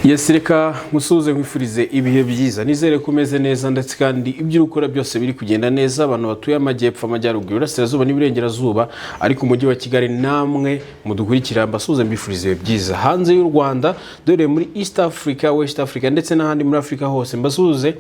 Yes, reka musuhuze, nkwifurize ibihe byiza. Nizere ko umeze neza, ndetse kandi ibyo uri gukora byose biri kugenda neza. Abantu batuye amajyepfo, amajyaruguru, iburasirazuba n'iburengerazuba, ariko umujyi wa Kigali, namwe mudukurikira, mbasuhuze, mbifurize ibihe byiza. Hanze y'u Rwanda, dore muri East Africa, West Africa, ndetse n'ahandi muri Afurika hose, mbasuhuze,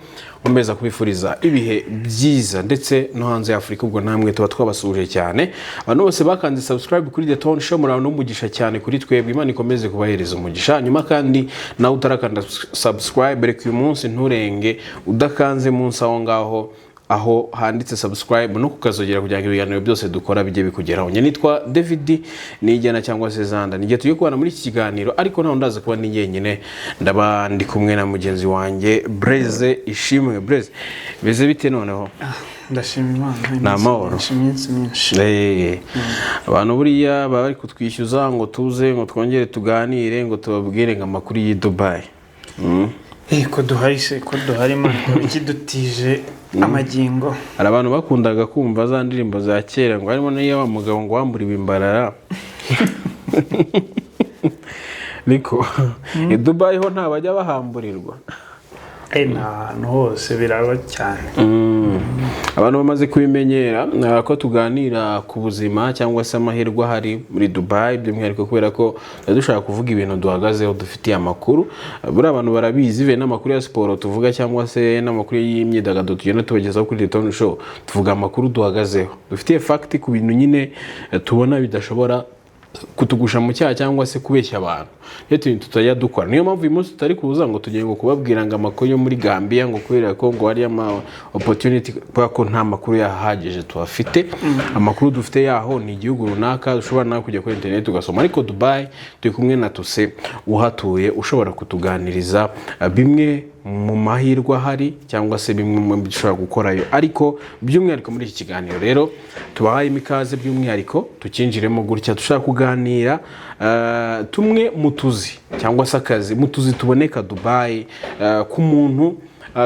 nkomeza kubifuriza ibihe byiza, ndetse no hanze ya Afurika, ubwo namwe tuba twabasuhuje cyane. Abantu bose bakanze subscribe kuri The Tone Show, murabona umugisha cyane kuri twebwe. Imana ikomeze kubahereza umugisha. Hanyuma kandi nawe utarakanda subscribe, reka uyu munsi nturenge udakanze munsi aho ngaho aho handitse subscribe no kukazogera, kugira ngo ibiganiro byose dukora bijye bikugeraho. Njye nitwa David Nijyana cyangwa se Zanda, nijye tugiye kubana muri iki kiganiro, ariko ntawe ndaza kuba ndi njyenyine, ndaba ndi kumwe na mugenzi wanjye Breze Ishimwe. Breze, beze bite noneho? Ndashima Imana. Ni amahoro. Iminsi myinshi. Abantu buriya baba bari kutwishyuza ngo tuze, ngo twongere tuganire, ngo tubabwire ngo amakuru y'i Dubai. Ko duhari se, ko duhari, Imana ikaba ikidutije amagingo. Hari abantu bakundaga kumva za ndirimbo za kera, ngo harimo n'iyo wa mugabo ngo wamburiwe imbarara. Niko i Dubai ho nta bajya bahamburirwa? Ni ahantu hose biraba cyane. Abantu bamaze kubimenyera ko tuganira ku buzima cyangwa se amahirwe ahari muri Dubai, by'umwihariko kubera ko tuba dushaka kuvuga ibintu duhagazeho, dufitiye amakuru. Buriya abantu barabizi, be n'amakuru ya siporo tuvuga cyangwa se n'amakuru y'imyidagaduro tugenda tubagezaho kuri The Tone Show, tuvuga amakuru duhagazeho, dufitiye fact ku bintu nyine tubona bidashobora kutugusha mu cyaha cyangwa se kubeshya abantu. Niyo tuntu tutajya dukora. Niyo mpamvu uyu munsi tutari kuza ngo tugiye ngo kubabwira ngo amakuru yo muri Gambia, ngo kubera ko ngo hari ama opportunity, kubera ko nta makuru yahagije tuhafite. Amakuru dufite yaho ni igihugu runaka ushobora nawe kujya kuri internet ugasoma, ariko Dubai turi kumwe na Tuse uhatuye, ushobora kutuganiriza bimwe mu mahirwe ahari cyangwa se bimwe mu byo ushobora gukorayo. Ariko by'umwihariko muri iki kiganiro rero tubahaye ikaze, by'umwihariko tukinjiremo gutya: dushaka kuganira tumwe mu tuzi cyangwa se akazi, mu tuzi tuboneka Dubai ku muntu.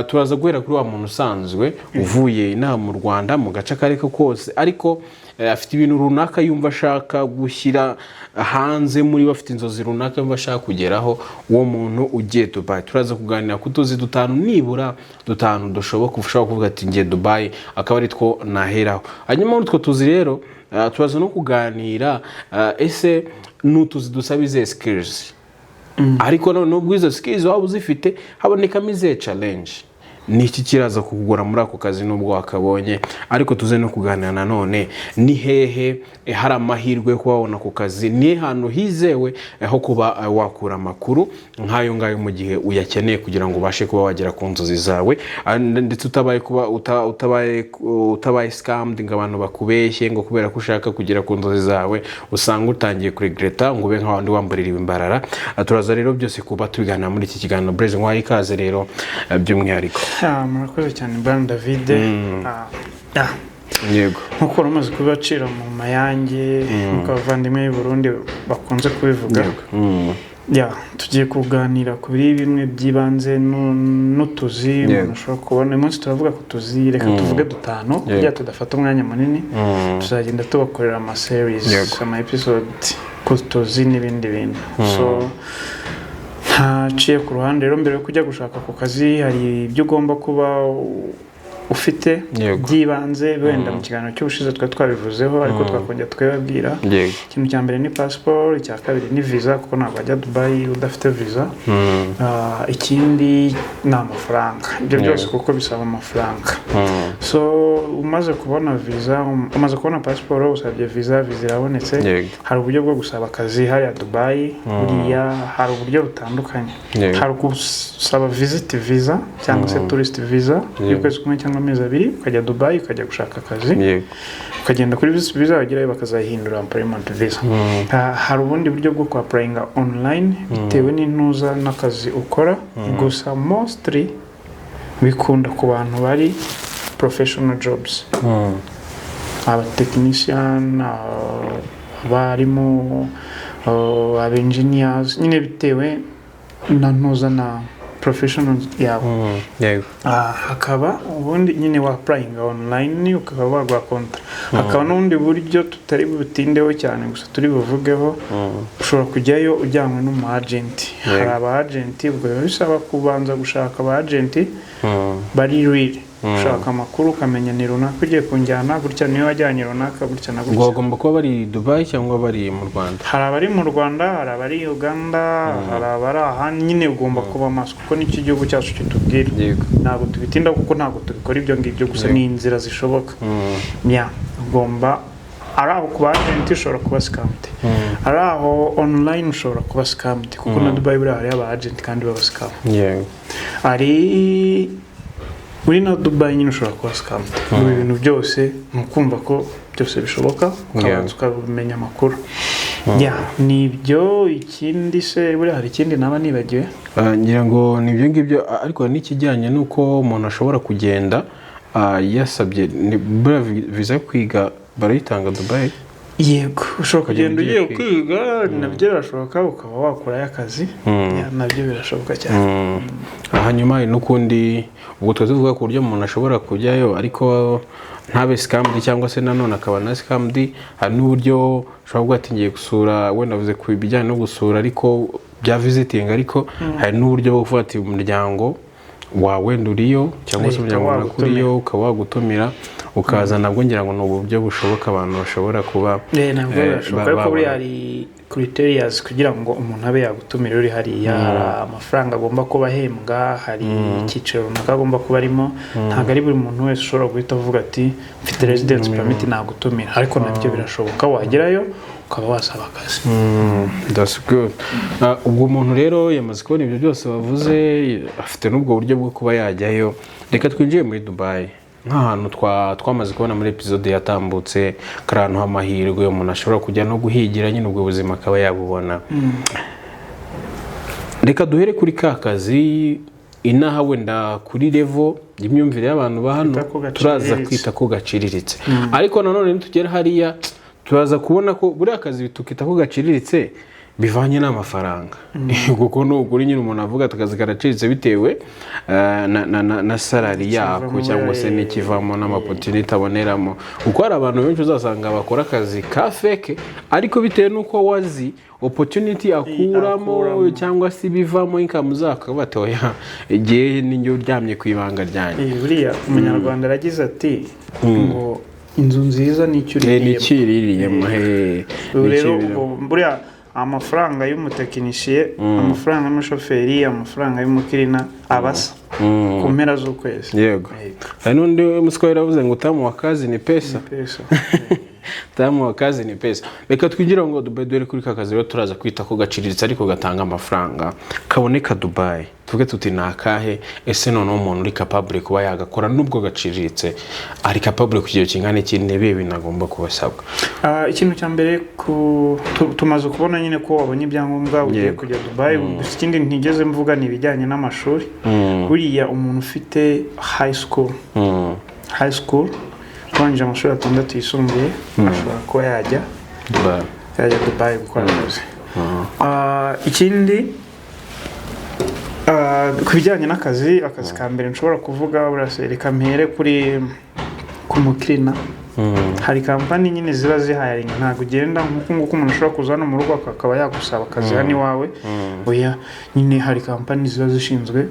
Turaza guhera kuri wa muntu usanzwe uvuye inaha mu Rwanda, mu gace ako ari ko kose, ariko afite ibintu runaka yumva ashaka gushyira hanze muri we, afite inzozi runaka yumva ashaka kugeraho. Uwo muntu ugiye Dubai, turaza kuganira ku tuzi dutanu, nibura dutanu dushoboka, ushobora kuvuga ati: "Ngiye Dubai, akaba ari two naheraho." Hanyuma muri utwo tuzi rero turaza no kuganira ese ni utuzi dusaba izihe skills, ariko none nubwo izo skills waba uzifite, habonekamo izihe challenge, ni iki kiraza kukugora muri ako kazi nubwo wakabonye? Ariko tuze no kuganira nanone ni hehe hari amahirwe yo kuba wabona ako kazi, ni hantu hizewe ho kuba wakura amakuru nk'ayo ngayo mu gihe uyakeneye, kugira ngo ubashe kuba wagera ku nzozi zawe. Ndetse utabaye kuba utabaye scammed, ngo abantu bakubeshye, ngo kubera ko ushaka kugera ku nzozi zawe usanga utangiye kuregreta, ngo ube nka wandi wamburira imbarara. Turaza rero byose kuba tubiganira muri iki kiganiro. Blaise, nkwaye ikaze rero by'umwihariko. Murakoze cyane, Bwana David. Yego. Nk'uko wari umaze kubibacira mu mayange, nk'uko abavandimwe b'i Burundi bakunze kubivuga. Yego. Ya, tugiye kuganira kuri bimwe by'ibanze n'utuzi umuntu ashobora kubona. Uyu munsi turavuga ku tuzi, reka tuvuge dutanu kugira tudafata umwanya munini. Tuzagenda tubakorera ama series, ama episode ku tuzi n'ibindi bintu. So ntaciye ku ruhande rero, mbere yo kujya gushaka ku kazi hari ibyo ugomba kuba ufite by'ibanze. Wenda mu kiganiro cy'ubushize twari twabivuzeho, ariko twakongera tukabibabwira. Ikintu cya mbere ni pasiporo, icya kabiri ni visa, kuko ntabwo wajya Dubai udafite visa. Ikindi ni amafaranga. Ibyo byose kuko bisaba amafaranga. So umaze kubona visa, umaze kubona pasiporo, usabye visa, visa irabonetse. Hari uburyo bwo gusaba akazi hariya Dubai. Buriya hari uburyo butandukanye. Hari gusaba visit visa cyangwa se tourist visa y'ukwezi kumwe cyangwa amezi 2, ukajya Dubai, ukajya gushaka akazi. Ukagenda kuri visit visa, wagerayo bakazayihindura employment visa. Hari ubundi buryo bwo kuapplyinga online bitewe n'intuza n'akazi ukora. Gusa mostly bikunda ku bantu bari professional jobs, abatekinisiyan, abarimu, aba engineers nyine, bitewe na ntuza na professional yawe. Hakaba ubundi nyine wa applyinga online, ukaba baguha contrat. Hakaba n'ubundi buryo tutari butindeho cyane, gusa turi buvugeho. Ushobora kujyayo ujyanywe n'umu agent. Hari aba agent, ubwo biba bisaba kubanza gushaka aba agent bari real, ushaka amakuru, ukamenya ni runaka ugiye kunjyana gutya, niyo wajyanye runaka gutya na Ubwo gutya. Bagomba kuba bari Dubai cyangwa bari mu Rwanda? Hari abari mu Rwanda, hari abari Uganda, hari abari ahandi. Nyine ugomba kuba maso, kuko nicyo igihugu cyacu kitubwira. Ntabwo tubitinda kuko ntabwo tubikora ibyo ngibyo, gusa ni inzira zishoboka. Ya, ugomba, ari aho ku ba agent ushobora kuba scammed, ari aho online ushobora kuba scammed, kuko na Dubai buriya hariyo aba agent kandi baba scam. Ari muri na Dubai nyine ushobora kuba scammed. Mu bintu byose ni ukumva ko byose bishoboka, ukabanza ukamenya amakuru. Ya, ni ibyo. Ikindi se buriya hari ikindi naba nibagiwe? Ngira ngo ni ibyo ngibyo, ariko hari n'ikijyanye n'uko umuntu ashobora kugenda yasabye buriya viza yo kwiga barayitanga Dubai? Yego, ushobora Ukagenda kugenda ugiye ugiye kwiga, nabyo birashoboka, ukaba wakurayo akazi. Ya, nabyo birashoboka cyane. Hanyuma hari n'ukundi, ubwo tuba tuvuga ku buryo umuntu ashobora kujyayo ariko ntabe scammed, cyangwa se nanone akaba na scammed. Hari n'uburyo ushobora kuvuga ati ngiye gusura, wenda avuze ku bijyanye no gusura ariko bya visiting, ariko hari n'uburyo bwo kuvuga ati umuryango wawe wenda uriyo, cyangwa se Leta umuryango runaka wagutumira. uriyo, ukaba wagutumira ukaza. Nabwo ngira ngo ni uburyo bushoboka abantu bashobora kuba Nabwo birashoboka, ariko buriya babona. hari criterias kugira ngo umuntu abe yagutumira uri hariya. Hari amafaranga agomba kuba ahembwa, hari icyiciro runaka agomba kuba arimo. Ntabwo ari buri muntu wese ushobora guhita avuga ati mfite residence permit, nagutumira. Ariko nabyo birashoboka, wagerayo ukaba wasaba akazi. That's good. Ubwo umuntu rero yamaze kubona ibyo byose bavuze, afite n'ubwo buryo bwo kuba yajyayo. Reka twinjire muri Dubai nk'ahantu twamaze kubona muri episode yatambutse ko ari ahantu h'amahirwe umuntu ashobora kujya no guhigira nyine, ubwo buzima akaba yabubona. Reka duhere kuri ka kazi inaha, wenda kuri level y'imyumvire y'abantu ba hano Kwita ko turaza gaciriritse. kwita ko gaciriritse, ariko nanone nitugera hariya turaza kubona ko buriya kazi tukita ko gaciriritse bivanye n'amafaranga, kuko ni ukuri nyine umuntu avuga ati akazi karaciriritse bitewe na salary yako Ikivamo, cyangwa se n'ikivamo n'ama opportunity aboneramo, kuko hari abantu benshi uzasanga bakora akazi ka fake, ariko bitewe n'uko wazi opportunity akuramo Akuramo. cyangwa se ibivamo, income zako, bati oya, igihe ninjye uryamye ku ibanga ryanjye. Buriya umunyarwanda aragize ati ngo inzu nziza ni icyo Ni uririyemo. Ikiririyemo he. Ubu rero ubwo buriya amafaranga y'umutekinisiye, amafaranga y'umushoferi, amafaranga y'umu cleaner aba asa ku mpera z'ukwezi. Yego. Hari n'undi muswahili yavuze ngo utamu wa kazi ni pesa. Pesa. Utamu wa kazi ni pesa. Reka twigire ngo Dubai, dore kuri ka kazi rero turaza kwita ko gaciriritse ariko gatanga amafaranga kaboneka Dubai, tuvuge tuti ni akahe? Ese noneho umuntu uri capable kuba yagakora nubwo gaciriritse ari capable ku kigero kingana iki? Ni ibihe bintu agomba kubasabwa? Ikintu cya mbere tumaze kubona nyine ko wabonye ibyangombwa, ugiye kujya Dubai. Gusa ikindi ntigeze mvuga ni ibijyanye n'amashuri. Buriya umuntu ufite high school, high school, urangije amashuri 6 yisumbuye, ashobora kuba yajya Dubai. yajya Dubai gukora akazi. Ikindi ku bijyanye n'akazi, akazi ka mbere nshobora kuvuga, buriya se reka mpere kuri ku mu cleaner. Hari company nyine ziba zi hiringa. Ntabwo ugenda nk'uku nguku umuntu ashobora kuza hano mu rugo akaba yagusaba akazi hano iwawe. Oya, nyine hari company ziba zishinzwe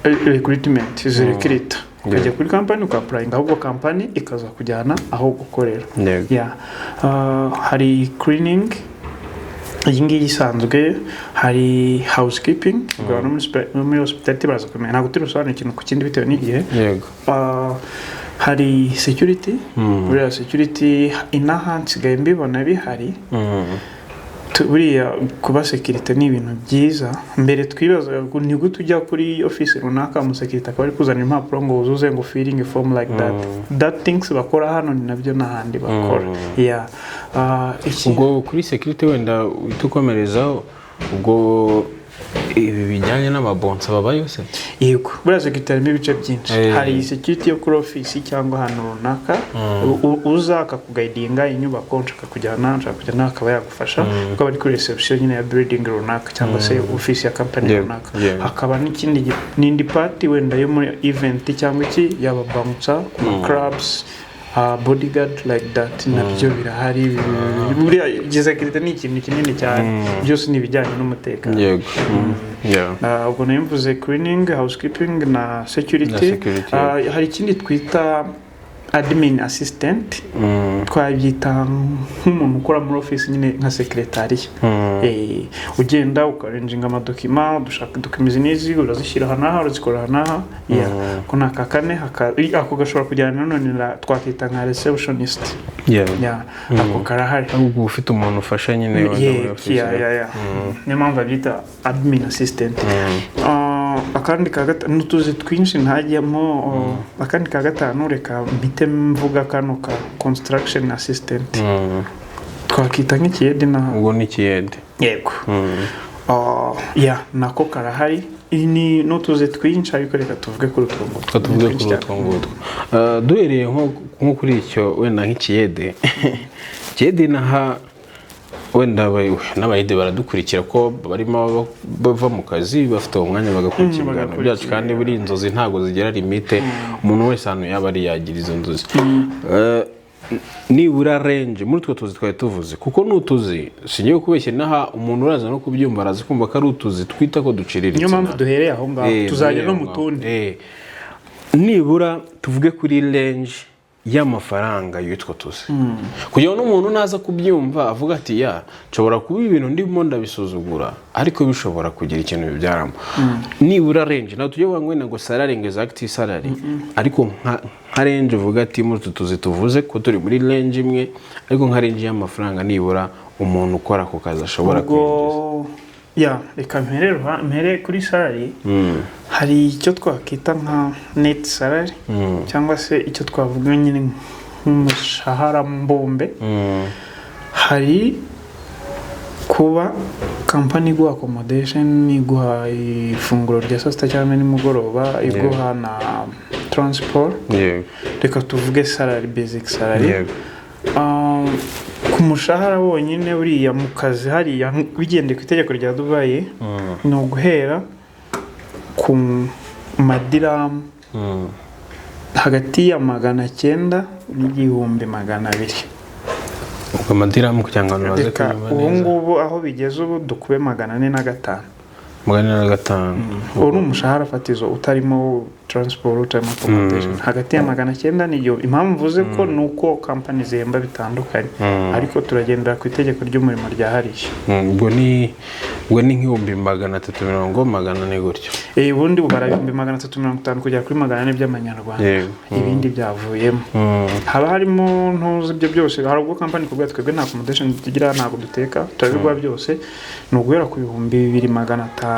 recruitment, zirecruita, ukajya kuri company uka applyinga, ahubwo company ikaza kujyana aho gukorera. Yeah. Hari cleaning iyi ngiyi isanzwe, hari housekeeping. Ubwo no muri no muri hospitality baraza kumenya. Ntabwo turi busobanure ikintu ku kindi bitewe n'igihe. Hari security. Buriya security inaha nsigaye mbibona bihari. Buriya kuba sécurité ni ibintu byiza. Mbere twibazaga ngo ni gute ujya kuri office runaka, umusekirite akaba ari kuzana impapuro ngo wuzuze, ngo filling form like that. That things bakora hano ni nabyo n'ahandi bakora. Yeah. Ubwo kuri security wenda uhita ukomerezaho ubwo. Ibi bijyanye n'amabouncer babayo se? Yego, buriya security harimo ibice byinshi. Hari security yo kuri office cyangwa ahantu runaka, uza akakuguidinga inyubako, nshaka kujyana, nshaka kujyana, akaba yagufasha, kuko aba ari kuri reception nyine ya building runaka cyangwa se office ya company runaka. Hakaba n'ikindi n'indi part wenda yo muri event cyangwa iki, yaba bouncer ku ma clubs, bodyguard like that, nabyo birahari. Buriya security ni ikintu kinini cyane, byose ni ibijyanye n'umutekano. Yego. Yeah. Ubwo nayo mvuze cleaning, housekeeping na security. Na security. Hari ikindi twita admin assistant, twabyita nk'umuntu ukora muri office nyine, nka secretariat. Ugenda ukaarranginga amadocument, dushaka document izi n'izi, urazishyira aha n'aha, urazikora aha n'aha. Yeah. Ako ni aka kane. Ako gashobora kujyana nanone twakita nka receptionist. Yeah. Ako karahari. Ahubwo uba ufite umuntu ufasha nyine wenda muri office. Yeah. Niyo mpamvu babyita admin assistant. Akandi ka gatanu, n'utuzi twinshi ntajyamo. Akandi ka gatanu, reka mpite mvuga kano ka construction assistant, twakita nk'ikiyede na Ubwo ni ikiyede. Yego. Yeah, nako karahari. Iyi ni n'utuzi twinshi, ariko reka tuvuge kuri utwo ngutwo. Twa tuvuge Ni kuri twinshi cyane. utwo ngutwo. Duhereye nko kuri icyo wenda nk'ikiyede, ikiyede naha wenda n'abayede baradukurikira, ko barimo bava mu kazi, bafite uwo mwanya, bagakurikira ibiganiro Bagakurikira. byacu. Kandi buriya inzozi ntabwo zigera limite, umuntu wese ahantu yaba ari yagira izo nzozi. Nibura range muri utwo tuzi twari tuvuze, kuko n'utuzi singiye kubeshya inaha, umuntu uraza no kubyumva araza kumva ko ari utuzi twita ko duciriritse. Niyo mpamvu duhereye aho ngaho, tuzajya no mu duhereye aho tundi. ngaho. Nibura tuvuge kuri range y'amafaranga y'utwo tuzi, kugira ngo n'umuntu naza kubyumva avuga ati: "Ya, nshobora kuba ibintu ndimo ndabisuzugura, ariko bishobora kugira ikintu bibyaramo." Nibura range, ntabwo tujya kuvuga ngo wenda ngo salary, ngo exact salary, ariko nka range uvuga ati muri utu tuzi tuvuze ko turi muri range imwe, ariko nka range y'amafaranga nibura umuntu ukora ako kazi ashobora kwinjiza. Ubwo ya, reka mpere kuri salary. Hari icyo twakita nka net salary, cyangwa se icyo twavuga nyine nk'umushahara mbumbe. Hari kuba company iguha accommodation, iguha ifunguro rya saa sita cyangwa nimugoroba, iguha na transport. Reka tuvuge salary, basic salary. Ku mushahara wonyine buriya mu kazi hariya, bigendeye ku itegeko rya Dubayi, ni uguhera ku madiramu hagati ya 900 n'1200. Ubwo amadiramu, kugira ngo abantu baze Reka kunyumva ubu neza. ngubu aho bigeze ubu dukube 405. 405. Uwo ni umushahara fatizo utarimo transport, utarimo accommodation, hagati ya 900 n'igihumbi. Impamvu mvuze ko ni uko company zihemba bitandukanye, ariko turagendera ku itegeko ry'umurimo rya hariya. Ubwo ni nk'ibihumbi 380, 400 gutyo. Ubundi ubara 350,000 kugera kuri 400 by'amanyarwanda. Ibindi byavuyemo, haba harimo ntuzi ibyo byose. Hari ubwo company kubwa twebwe nta accommodation tugira, ntabwo duteka, turabiguha byose, ni uguhera ku 2500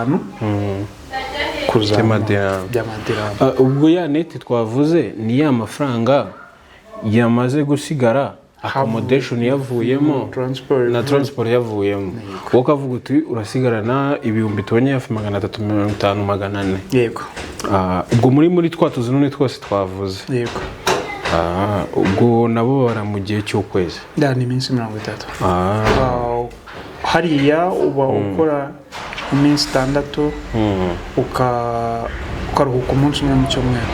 kuzamura. By'amadiramu. By'amadiramu. Ubwo ya net twavuze ni ya mafaranga yamaze gusigara accommodation yavuyemo transport na transport yavuyemo, wowe ukavuga uti urasigarana ibihumbi tubonye hafi 350, 400. Yego. Ubwo muri twa tuzi none twose twavuze. Yego. Ubwo nabo bara mu gihe cy'ukwezi? Ya, ni iminsi 30. Hariya uba ukora iminsi 6, ukaruhuka umunsi umwe mu cyumweru.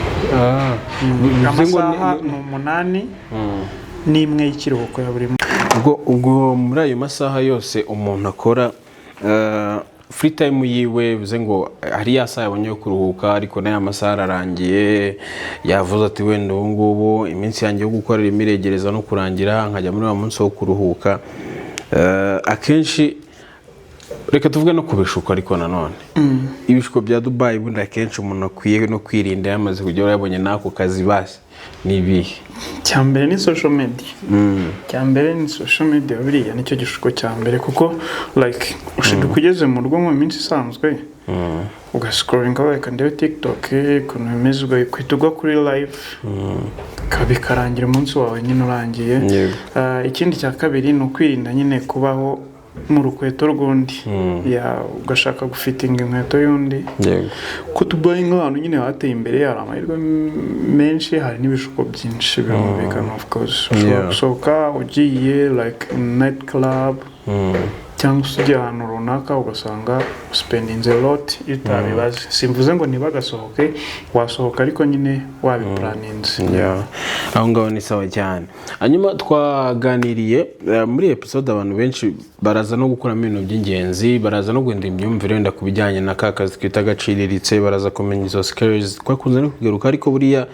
Bivuze ngo Amasaha ni 8 n'imwe y'ikiruhuko ya buri munsi. Ubwo muri ayo masaha yose umuntu akora, free time yiwe, bivuze ngo hari ya saha yabonye yo kuruhuka, ariko n'aya masaha ararangiye, yavuze ati wenda ubu ngubu iminsi yanjye yo gukora irimo iregereza no kurangira, nkajya muri wa munsi wo kuruhuka. Akenshi reka tuvuge no ku bishuko, ariko nanone ibishuko bya Dubayi ubundi akenshi umuntu akwiye no kwirinda yamaze kugera yabonye n'ako kazi basi ni ibihe? Icya mbere ni social media. Icya mbere ni social media, buriya nicyo gishuko cya mbere, kuko like ushiduka ugeze mu rugo mu minsi isanzwe, ugascrollinga, reka ndebe TikTok ukuntu bimeze, ugahita ugwa kuri live, bikarangira umunsi wawe nyine urangiye. Ikindi cya kabiri ni ukwirinda nyine kubaho. mu rukweto rw'undi, ya, ugashaka gufitinga inkweto y'undi. Ko Dubai nk'ahantu nyine hateye imbere, hari amahirwe menshi, hari n'ibishuko byinshi, birumvikana, of course. Ushobora gusohoka ugiye like night club cyangwa se ugiye ahantu runaka, ugasanga spendinze a lot iyo utabibaze. Simvuze ngo ntibagasohoke, wasohoka ariko nyine wabiplanninze. Yeah. Aho ngaho ni sawa cyane. Hanyuma twaganiriye muri episode, abantu benshi baraza no gukuramo ibintu by'ingenzi, baraza no guhindura imyumvire wenda ku bijyanye na ka kazi twita gaciriritse, baraza kumenya izo skills twakunze no kugaruka. Ariko buriya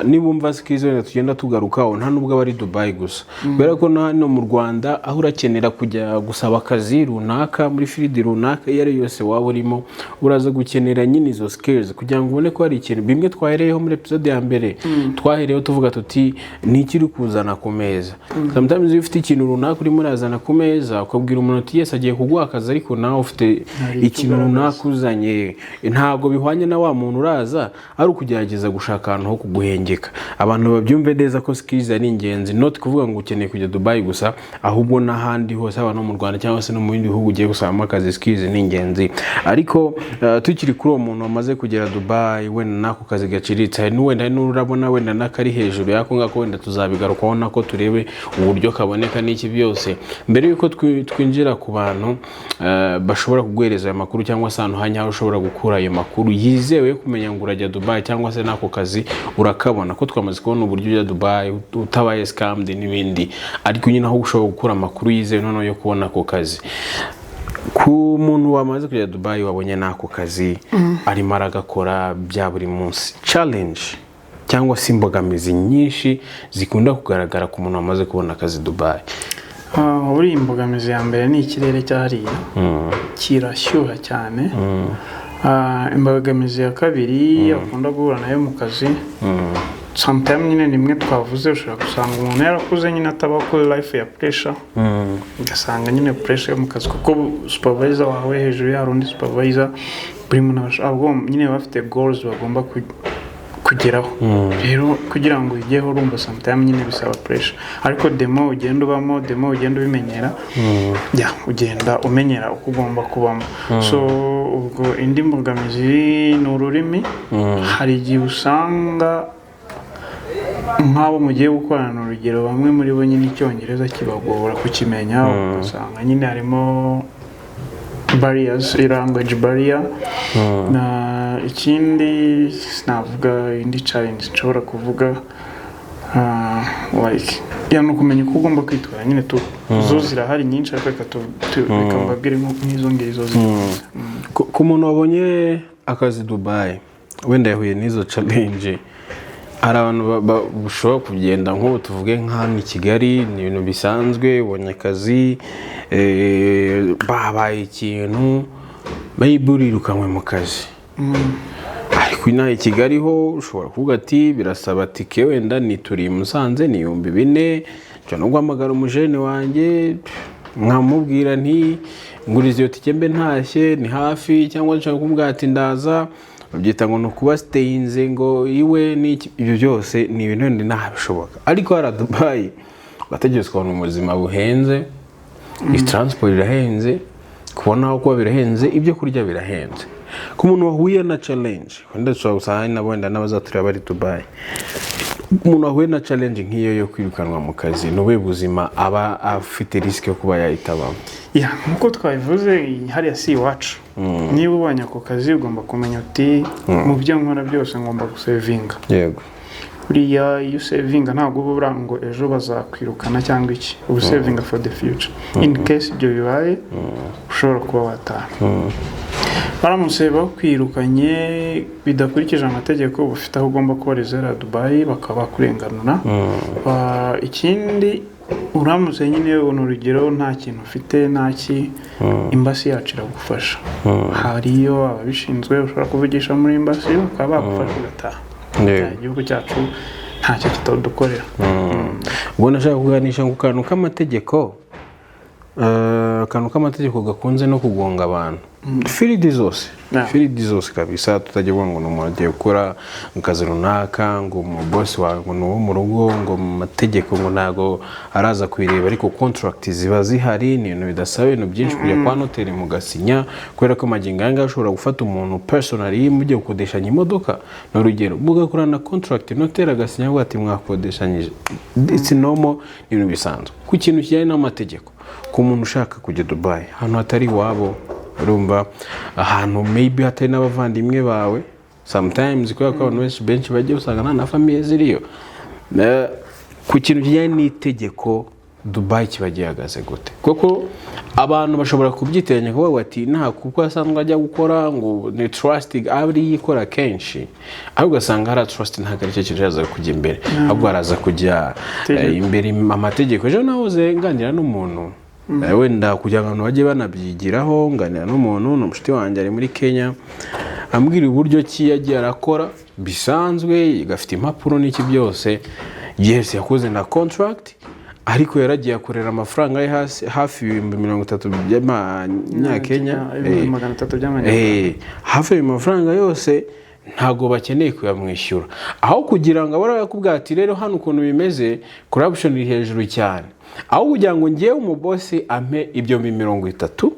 nibumva skills wenda tugenda tugarukaho, nta nubwo aba ari Dubai gusa, kubera ko na hano mu Rwanda aho urakenera kujya gusaba akazi runaka muri field runaka iyo ari yo yose waba urimo, uraza gukenera nyine izo skills kugira ngo ubone ko hari ikintu bimwe twahereyeho muri episode ya mbere. Twahereyeho tuvuga tuti: "Ni iki uri kuzana ku meza?" Sometimes iyo ufite ikintu runaka urimo urazana ku meza, ukabwira umuntu uti: "Yes, agiye kuguha akazi," ariko nawe ufite Hari icyo ikintu ugaragaza. runaka uzanye, ntabwo bihwanye na wa muntu uraza ari ukugerageza gushaka ahantu ho kuguhengeka. Abantu babyumve neza ko skills ari ingenzi, not kuvuga ngo ukeneye kujya Dubai gusa, ahubwo n'ahandi hose, haba no mu Rwanda cyangwa se no mu bindi bihugu ugiye gusabamo akazi, skills ni ingenzi. Ariko tukiri kuri uwo muntu wamaze kugera Dubai, wenda n'ako kazi gaciriritse, hari n'uwenda, hari n'urabona wenda n'akari hejuru y'ako ngako, wenda tuzabigarukaho nako turebe uburyo kaboneka n'iki byose. Mbere y'uko twinjira ku bantu bashobora kuguhereza ayo makuru cyangwa se ahantu hanyaho ushobora gukura ayo makuru yizewe yo kumenya ngo urajya Dubai cyangwa se n'ako kazi urakabona, ko twamaze kubona uburyo ujya Dubai utabaye scammed n'ibindi, ariko nyine aho ushobora gukura amakuru yizewe noneho yo kubona ako kazi, ku muntu wamaze kujya Dubai, wabonye n'ako kazi, arimo aragakora bya buri munsi, challenge cyangwa se imbogamizi nyinshi zikunda kugaragara ku muntu wamaze kubona akazi Dubai? Buriya imbogamizi ya mbere ni ikirere cyahariya, kirashyuha cyane. Imbogamizi ya kabiri akunda guhura nayo mu kazi, sometime nyine nimwe twavuze, ushobora gusanga umuntu yarakuze nyine ataba kuri life ya pressure, ugasanga nyine pressure yo mu kazi, kuko supervisor wawe hejuru ya undi supervisor, buri muntu nyine baba bafite goals bagomba kugeraho. Rero kugira ngo uyigeho, urumva sometime nyine bisaba pressure, ariko demo ugenda ubamo, demo ugenda ubimenyera, ya, ugenda umenyera uko ugomba kubamo. So ubwo indi mbogamizi ni ururimi. Hari igihe usanga nk'abo mugiye gukorana, urugero, bamwe muri bo nyine Icyongereza kibagora kukimenya, ugasanga nyine harimo barriers, language barrier. Na ikindi navuga, indi challenge nshobora kuvuga, like ya, ni ukumenya uko ugomba kwitwara nyine tu. Zo zirahari nyinshi, ariko reka mbabwire nk'izo ngizo ziri. Ku muntu wabonye akazi Dubai, wenda yahuye n'izo challenge, hari abantu bashobora kugenda, nk'ubu tuvuge nka hano i Kigali ni ibintu bisanzwe, ubonye akazi, babaye ikintu, maybe urirukanwe mu kazi. Ariko inaha i Kigali ho ushobora kuvuga ati: "Birasaba tike, wenda nituriye i Musanze ni 4000, nshobora no guhamagara umujene wanjye nkamubwira nti nguriza iyo tike mbe ntashye, ni hafi," cyangwa nshobora kumubwira ati: "Ndaza," babyita ngo ni ukuba stayinze ngo iwe n'iki. Ibyo byose ni ibintu wenda inaha bishoboka, ariko hariya Dubai bategerezwa kubona ubuzima buhenze, iyi transport irahenze, kubona aho kuba birahenze, ibyo kurya birahenze. Ku muntu wahuye na challenge, wenda dushobora gusanga hari nabo wenda n'abazatureba bari Dubai, umuntu wahuye na challenge nk'iyo yo kwirukanwa mu kazi, ni ubuhe buzima aba afite risk yo kuba yahitabamo? Ya, nk'uko twabivuze, hariya si iwacu. Niba ubonye ako kazi, ugomba kumenya uti: "Mu byo nkora byose ngomba gusevinga." Buriya iyo usevinga, ntabwo uba ubura ngo ejo bazakwirukana cyangwa iki, uba usevinga for the future, in case ibyo bibaye ushobora kuba wataha. Baramutse bakwirukanye bidakurikije amategeko, uba ufite aho ugomba kubareza hariya Dubai, bakaba bakurenganura. Ikindi, uramutse nyine, ni urugero, nta kintu ufite, nta ki, embassy yacu iragufasha. Hariyo ababishinzwe ushobora kuvugisha muri embassy, bakaba bagufasha ugataha. Igihugu cyacu ntacyo kitadukorera. Ubwo nashaka kuganisha ku kantu k'amategeko, akantu k'amategeko gakunze no kugonga abantu. Field zose. Field zose kabisa, tutajya kuvuga ngo ni umuntu agiye gukora mu kazi runaka, ngo umubosi wawe ngo ni uwo mu rugo, ngo mu mategeko ngo ntago araza kubireba, ariko contract ziba zihari. Ni ibintu bidasaba ibintu byinshi, kujya kwa noteri mugasinya, kubera ko magingo aya ngaya ushobora gufata umuntu personally, mugiye gukodeshanya imodoka, ni urugero, mugakorana contract, noteri agasinya avuga ati mwakodeshanyije. It's normal, ni ibintu bisanzwe. Ku kintu kijyanye n'amategeko, ku muntu ushaka kujya Dubai, ahantu hatari iwabo, urumva, ahantu maybe hatari n'abavandimwe bawe sometimes, kubera ko abantu benshi bajya usanga nta na famille ziriyo. Ku kintu kijyanye n'itegeko, Dubai kiba gihagaze gute? Kuko abantu bashobora kubyitiranya, kuvuga bati nta kuko asanzwe ajya gukora, ngo ni trust ari yikora kenshi, ahubwo ugasanga hari trust ntabwo aricyo kintu kiraza kujya imbere, ahubwo haraza kujya imbere amategeko. Ejo nahoze nganira n'umuntu, wenda kugira ngo abantu bajye banabyigiraho, nganira n'umuntu, ni umushuti wanjye ari muri Kenya, ambwira uburyo ki yagiye arakora bisanzwe, gafite impapuro n'iki byose. Yes, yakoze na contract, ariko yaragiye akorera amafaranga ye hasi hafi 30,000 by'amanyakenya. 300,000 by'amanyarwanda. Hafi ayo mafaranga yose ntabwo bakeneye kuyamwishyura, aho kugira ngo abara yakubwira ati rero hano ukuntu bimeze, corruption iri hejuru cyane, aho kugira ngo ngewe umubosi ampe ibyo 30,000,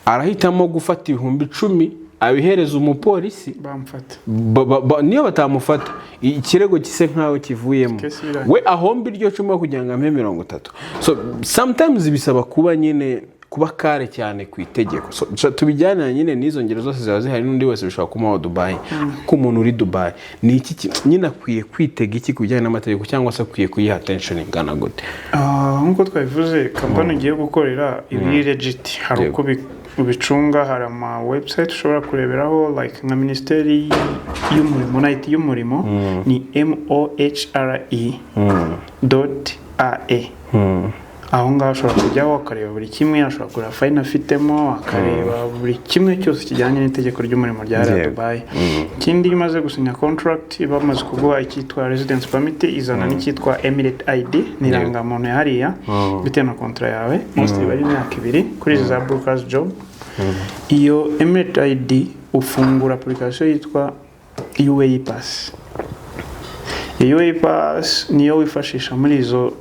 arahitamo gufata 10,000 abihereza umupolisi. Bamufata. Niyo batamufata, ikirego gise nkaho kivuyemo. Case irangiye. We ahomba iryo cumi kugira ngo ampe 30. So sometimes bisaba kuba nyine kuba kare cyane ku itegeko. So tubijyana nyine n'izo ngero zose ziba zihari, n'undi wese bishobora kumuha Dubai. Ko umuntu uri Dubai ni iki nyine akwiye kwitega iki ku bijyanye n'amategeko, cyangwa se akwiye kuyiha attention ingana gute? Nk'uko twabivuze, kampani ugiye gukorera iba iri legit, hari uko ubicunga, hari ama website ushobora kureberaho, like nka Minisiteri y'Umurimo na IT y'Umurimo ni mohre.ae. Aho ngaho ushobora kujyaho ukareba buri kimwe, ashobora kureba fine afitemo, akareba buri kimwe cyose kijyanye n'itegeko ry'umurimo rya hariya Dubai. Ikindi, iyo umaze gusinya contract, bamaze kuguha icyitwa residence permit, izana n'icyitwa Emirate ID, ni irangamuntu ya hariya, bitewe na contrat yawe, mostly iba ari imyaka 2 kuri izi za blue card job. Iyo Emirate ID ufungura application yitwa UAE Pass. Iyo UAE Pass niyo wifashisha muri izo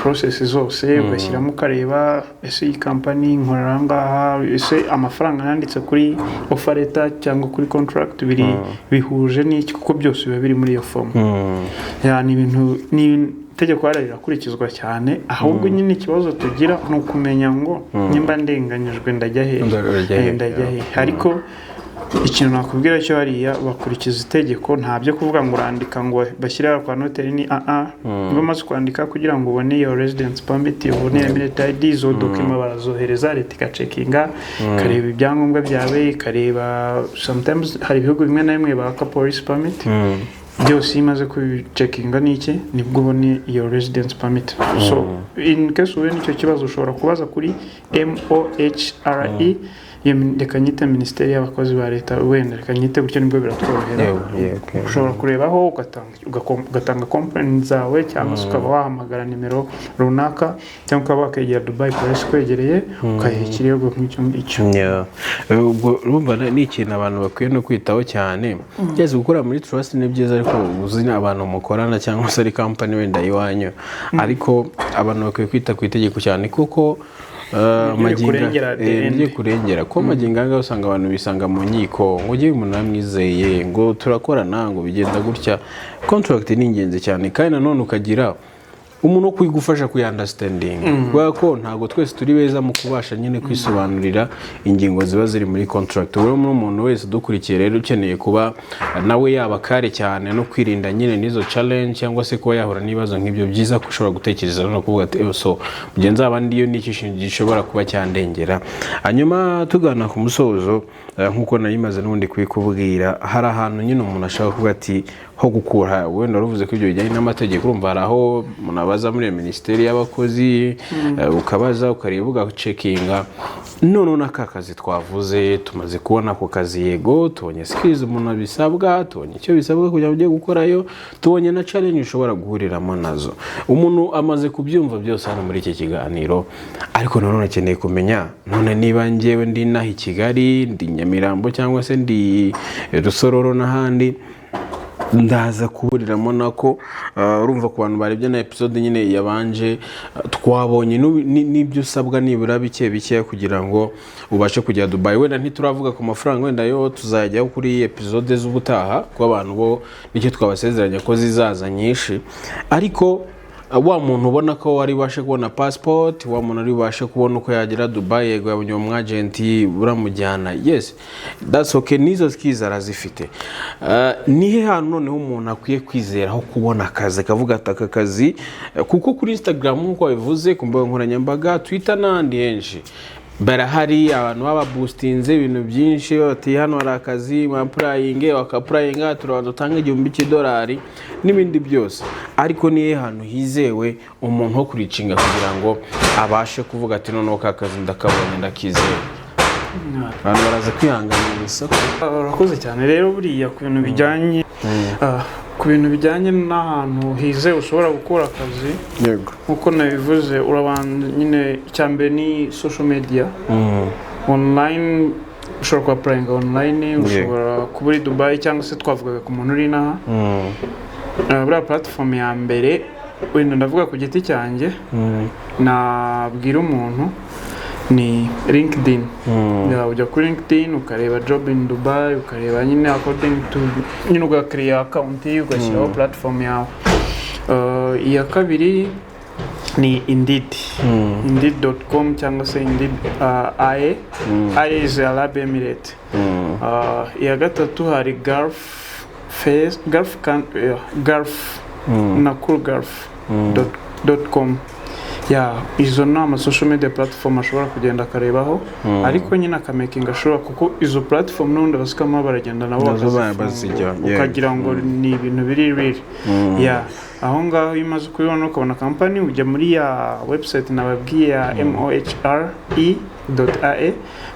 process zose, ugashyiramo ukareba ese iyi kampani nkorera aha ngaha, ese amafaranga yanditse kuri offer letter cyangwa kuri contract biri bihuje n'iki, kuko byose biba biri muri iyo form. Ya, ni ibintu, ni itegeko hariya rirakurikizwa cyane. Ahubwo nyine ikibazo tugira ni ukumenya ngo nimba ndenganyijwe ndajya hehe? Ndajya hehe, Ndajya hehe? Ariko ikintu nakubwira cyo, hariya bakurikiza itegeko, nta byo kuvuga ngo urandika ngo bashyire kwa noteri, ni aa niba umaze kwandika kugira ngo ubone iyo residence permit, ubone Emirate ID, izo document barazohereza leta igacheckinga, ikareba ibyangombwa byawe, ikareba sometimes hari ibihugu bimwe na bimwe baka police permit. Byose iyo imaze kubicheckinga n'iki, nibwo ubona iyo residence permit. So in case uhuye n'icyo kibazo, ushobora kubaza kuri MOHRE, iyo reka nyite Minisiteri y'Abakozi ba Leta, wenda reka nyite gutyo nibwo biratworohera. Yewe. Ushobora kurebaho ugatanga complaint zawe, cyangwa se ukaba wahamagara nimero runaka, cyangwa ukaba wakegera Dubai Police ikwegereye, ukayiha ikirego nk'icyo ngicyo. Yeah. Ubwo urumva ni ikintu abantu bakwiye no kwitaho cyane. Byose gukora muri trust ni byiza, ariko uzi abantu mukorana cyangwa se ari company wenda iwanyu, ariko abantu bakwiye kwita ku itegeko cyane, kuko Rikurengera at the end. Nibyo kurengera, kuko magingo aya ngaya usanga abantu bisanga mu nkiko, ngo ujye umuntu namwizeye, ngo turakorana, ngo bigenda gutya. Contract ni ingenzi cyane, kandi nanone ukagira umuntu wo kuyigufasha kuyaunderstandinga, kubera ko ntabwo twese turi beza mu kubasha nyine kwisobanurira ingingo ziba ziri muri contract. Ubwo rero umuntu wese udukurikiye rero ukeneye kuba nawe yaba kare cyane no kwirinda nyine n'izo challenge, cyangwa se kuba yahura n'ibibazo nk'ibyo, byiza ko ushobora gutekereza no kuvuga ati: "Eh, so mugenzi waba ndiyo n'iki kintu gishobora kuba cyandengera?" Hanyuma tugana ku musozo. Nk'uko nari maze n'ubundi kubikubwira, hari ahantu nyine umuntu ashaka kuvuga ati ho gukura. Wenda waruvuze ko ibyo bijyanye n'amategeko, urumva hari aho umuntu abaza muri iyo minisiteri y'abakozi, ukabaza, ukareba, ugacheckinga. Noneho n'aka kazi twavuze, tumaze kubona ako kazi, yego, tubonye skills umuntu abisabwa, tubonye icyo bisabwa kugira ngo ujye gukorayo, tubonye na challenge ushobora guhuriramo nazo. Umuntu amaze kubyumva byose hano muri iki kiganiro, ariko nanone akeneye kumenya: none niba njyewe ndi inaha i Kigali, ndi Nyamirambo cyangwa se ndi Rusororo n'ahandi, ndaza kuburiramo nako? Urumva ku bantu barebye na episode nyine yabanje, twabonye n'ibyo usabwa nibura bike bike kugira ngo ubashe kujya Dubai. Wenda ntituravuga ku mafaranga, wenda yo tuzajyaho kuri episode z'ubutaha, kuko abantu bo nicyo twabasezeranya ko zizaza nyinshi. Ariko wa muntu ubona ko wari bubashe kubona passport, wa muntu ari bubashe kubona uko yagera Dubai, yego, yabonye uwo mwagenti uramujyana, yes, that's okay, n'izo skills arazifite. Nihe hantu noneho umuntu akwiye kwizeraho kubona akazi, akavuga ati aka kazi, kuko kuri Instagram, nk'uko wabivuze, ku mbuga nkoranyambaga, Twitter n'ahandi henshi, barahari abantu baba boostinze ibintu byinshi, bati hano hari akazi, mwapplyinge, wakapplyinga, turabanza utanga $1000 n'ibindi byose. Ariko niyo hantu hizewe umuntu wo kureachinga kugira ngo abashe kuvuga ati noneho ka kazi ndakabonye, ndakizeye? Abantu baraza kwihanganira isoko. Urakoze cyane. Rero buriya ku bintu bijyanye n'ahantu hizewe ushobora gukura akazi, nk'uko nabivuze, urabanza nyine, icya mbere ni social media online. Ushobora kuapplyinga online, ushobora kuba uri Dubai cyangwa se twavugaga ku muntu uri inaha. Buriya platform ya mbere, wenda ndavuga ku giti cyanjye, nabwira umuntu ni LinkedIn. Ya, ujya kuri LinkedIn ukareba job in Dubai, ukareba nyine according to nyine, ugacreate account, ugashyiraho platform yawe. Iya kabiri ni Indeed, indeed.com cyangwa se Indeed AE. AE is Arab Emirate. Iya gatatu hari Gulf Face, Gulf can, yeah, Gulf na cool Gulf dot com. Ya, izo ni ama social media platform ashobora kugenda akarebaho, ariko nyine akamakinga sure, kuko izo platform n'ubundi abascammer baragenda nabo Nazo bakazifungura, bazijya, yeah. ukagira ngo ni ibintu biri real. Ya, aho ngaho iyo umaze kubibona, ukabona company, ujya muri ya website nababwiye ya mohre.ae,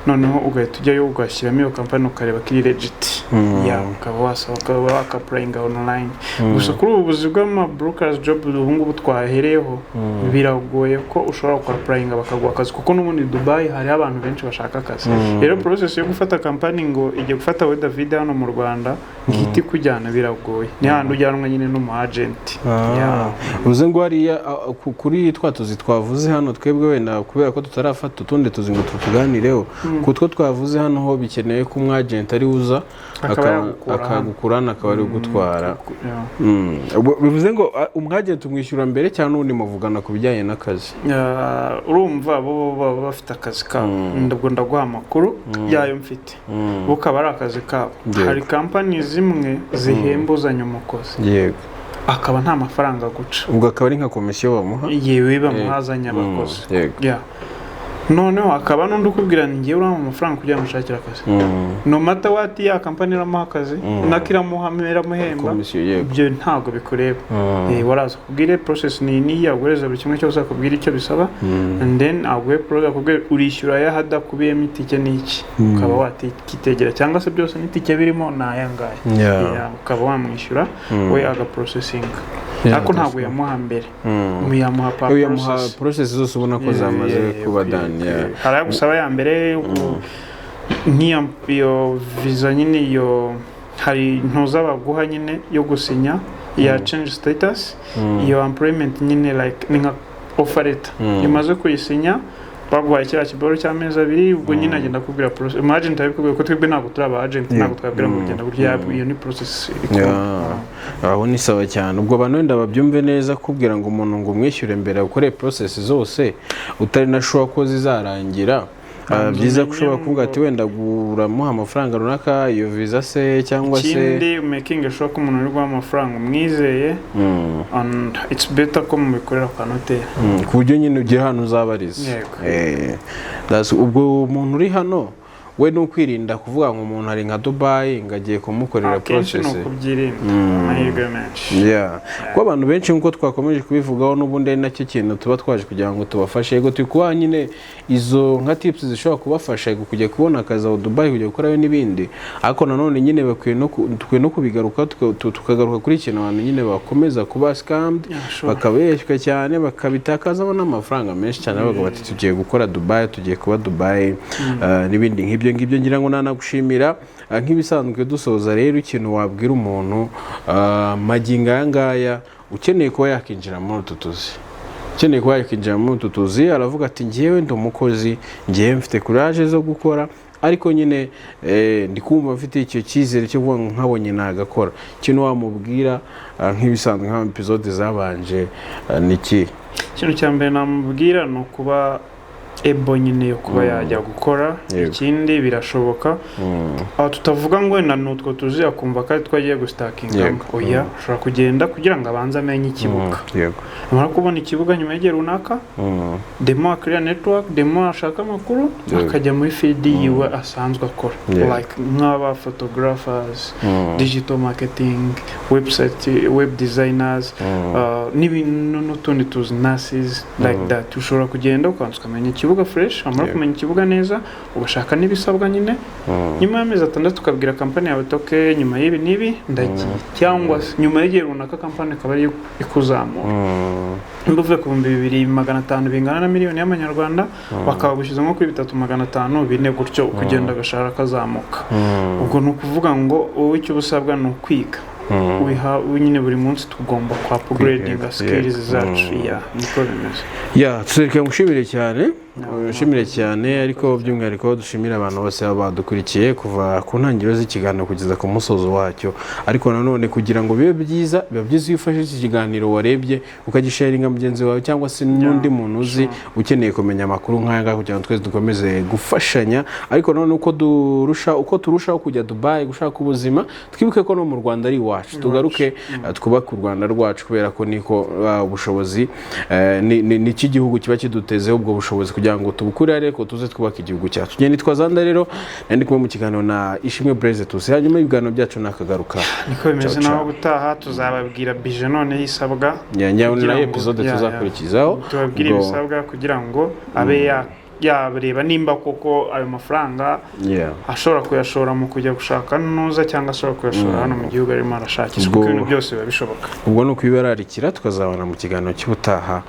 noneho ugahita ujyayo ugashyiramo iyo company, ukareba ko iri legit. Ya, ukaba wasaba, ukaba wakapplyinga online. Gusa kuri ubu buzi bw'ama brokers job ubu ngubu twahereyeho, biragoye ko ushobora kuapplyinga bakaguha akazi, kuko n'ubundi Dubai hariho abantu benshi bashaka akazi. Rero process yo gufata company ngo igiye gufata we David hano mu Rwanda ngo ihite ikujyana, biragoye. Ni handi ujyanwa nyine n'umu agent. Ya. Uze ngo hariya kuri twa tuzi twavuze hano twebwe, wenda kubera ko tutarafata utundi tuzi ngo tutuganireho, ku two twavuze hano ho bikeneye ko umwagenti ari uza Akaba yagukura hano. Akagukura hano, akaba ari gutwara. Ya. Ubwo bivuze ngo umwagenti umwishyura mbere cyangwa n'ubundi muvugana ku bijyanye n'akazi? Ya, urumva bo baba bafite akazi kabo. Ubwo ndaguha amakuru yayo mfite, bo kaba ari akazi kabo. Hari kampani zimwe zihemba uzanye umukozi, akaba nta mafaranga aguca. Ubwo akaba ari nka komisiyo bamuha. Yewe, bamuhazanye abakozi. Ya. Noneho hakaba n'undi ukubwira ni ngewe urampa amafaranga kugira ngo ushakire akazi, no matter what, ya kampani iramuha akazi, nako iramuha, iramuhemba. Komisiyo, yego. Ibyo ntabwo bikureba. Waraza akubwire process ni niyi, aguhereza buri kimwe cyose, akubwire icyo bisaba, and then aguhe process, akubwire urishyura aya hadakubiyemo itike n'iki, ukaba wakitegera, cyangwa se byose n'itike birimo ni aya ngaya. Yeah, ukaba wamwishyura, we agaprocessinga, ariko ntabwo yamuha mbere, yamuha pa Iyo yamuha process. Process zose ubona ko zamaze kuba done, yeah. Hari ayo gusaba ya mbere, nk'iyo iyo visa nyine, iyo hari ntuza baguha nyine yo gusinya ya change status, iyo employment nyine, like ni nka offer letter. Iyo umaze kuyisinya, baguhaye kiriya kiboro cy'amezi 2, ubwo nyine agenda akubwira process. Umu agent arabikubwira, ko twebwe ntabwo turi aba agent, ntabwo twabwira ngo ugenda gutya. Iyo ni process iri kuba. Yeah. Aho ni sawa cyane. Ubwo abantu wenda babyumve neza, kubwira ngo umuntu ngo umwishyure mbere ukore process zose utari na sure ko zizarangira. Byiza ko ushobora kuvuga ati wenda uramuha amafaranga runaka, iyo visa se cyangwa se Ikindi, making sure ko umuntu uri guha amafaranga umwizeye, and it's better ko mubikorera kwa noteri. Ku buryo nyine ugira ahantu uzabariza. Yego. Ubwo umuntu uri hano we ni ukwirinda kuvuga ngo umuntu ari nka Dubai ngo agiye kumukorera Akenshi ni process. ukubyirinda amahirwe menshi. Yeah. Kuko abantu benshi, nk'uko twakomeje kubivugaho, n'ubundi ari nacyo kintu tuba twaje kugira ngo tubafashe. Yego, turi kubaha nyine izo nka tips zishobora kubafasha, yego, kujya kubona akazi aho Dubai, kujya gukorayo n'ibindi, ariko nanone nyine bakwiye no dukwiye no kubigaruka, tukagaruka kuri ikintu abantu nyine bakomeza kuba scammed, Yeah, sure. bakabeshywa cyane, bakabitakazamo n'amafaranga menshi cyane, bavuga bati tugiye gukora Dubai, tugiye kuba Dubai, n'ibindi nk'ibyo ngibyo. Ngira ngo nanagushimira. Nk'ibisanzwe dusoza rero, ikintu wabwira umuntu magingo aya ngaya ukeneye kuba yakinjira muri utu tuzi, ukeneye kuba yakinjira muri utu tuzi, aravuga ati ngewe ndi umukozi, ngewe mfite courage zo gukora, ariko nyine ndi kumva mfite icyo cyizere cyo kuvuga ngo nkabonye nagakora, ikintu wamubwira, nk'ibisanzwe nka episode zabanje, ni iki? Ikintu cya mbere namubwira ni ukuba able nyine yo kuba yajya gukora. Ikindi, birashoboka. Aho tutavuga ngo wenda ni utwo tuzi akumva ko ari two agiye gustartingamo. Oya, ushobora kugenda kugira ngo abanze amenye ikibuga. Amara kubona ikibuga nyuma y'igihe runaka, demo akiriya network, demo ashaka amakuru, akajya muri field yiwe asanzwe akora, like nk'aba photographers, digital marketing, website, web designers, n'ibintu n'utundi tuzi, nurses, like that. Ushobora kugenda ukabanza ukamenya ikibuga fresh, wamara kumenya ikibuga neza, ugashaka n'ibisabwa nyine, nyuma y'amezi 6 ukabwira kampani yawe toke nyuma y'ibi n'ibi ndagiye, cyangwa se nyuma y'igihe runaka kampani ikaba ariyo ikuzamura. Nimba uvuye ku 2500 bingana na miliyoni y'amanyarwanda, bakabagushyize nko kuri 3,500, 4 gutyo, ukugenda agashahara kazamuka. Ubwo ni ukuvuga ngo wowe icyo uba usabwa ni ukwiga. Nyine buri munsi tugomba kwa upgradinga skills zacu. Yeah, niko bimeze. Ya, tureka ngushimire cyane, ngushimire cyane, ariko by'umwihariko dushimire abantu bose baba badukurikiye kuva ku ntangiriro z'ikiganiro kugeza ku musozo wacyo. Ariko nanone kugira ngo bibe byiza, biba byiza iyo ufashe iki kiganiro warebye ukagisharinga mugenzi wawe cyangwa se n'undi muntu uzi ukeneye kumenya amakuru nk'aya ngaya, kugira ngo twese dukomeze gufashanya. Ariko nanone uko turushaho kujya Dubai gushaka ubuzima, twibuke ko no mu Rwanda ari iwacu. Tugaruke, twubake u Rwanda rwacu, kubera ko niko ubushobozi ni iki gihugu kiba kidutezeho ubwo bushobozi kugira ngo tubukure, ariko tuze twubake igihugu cyacu. Ngende nitwa Zanda rero, nari ndi kumwe mu kiganiro na Ishimwe Blaise Tusi. Hanyuma ibiganiro byacu nakagaruka. Niko bimeze. Ciao, ciao. Naho gutaha tuzababwira bije noneho isabwa Njyawe kugira nayo ngo- episode tuzakurikizaho. Tubabwire ibisabwa kugira ngo abe yareba nimba koko ayo mafaranga ashobora kuyashora mu kujya gushaka nuza, cyangwa ashobora kuyashora hano mu gihugu arimo arashakisha, kuko ibintu byose biba bishoboka. Ubwo ni ukubibararikira, tukazabona mu kiganiro cy'ubutaha.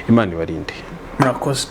Imana ibarinde. Murakoze.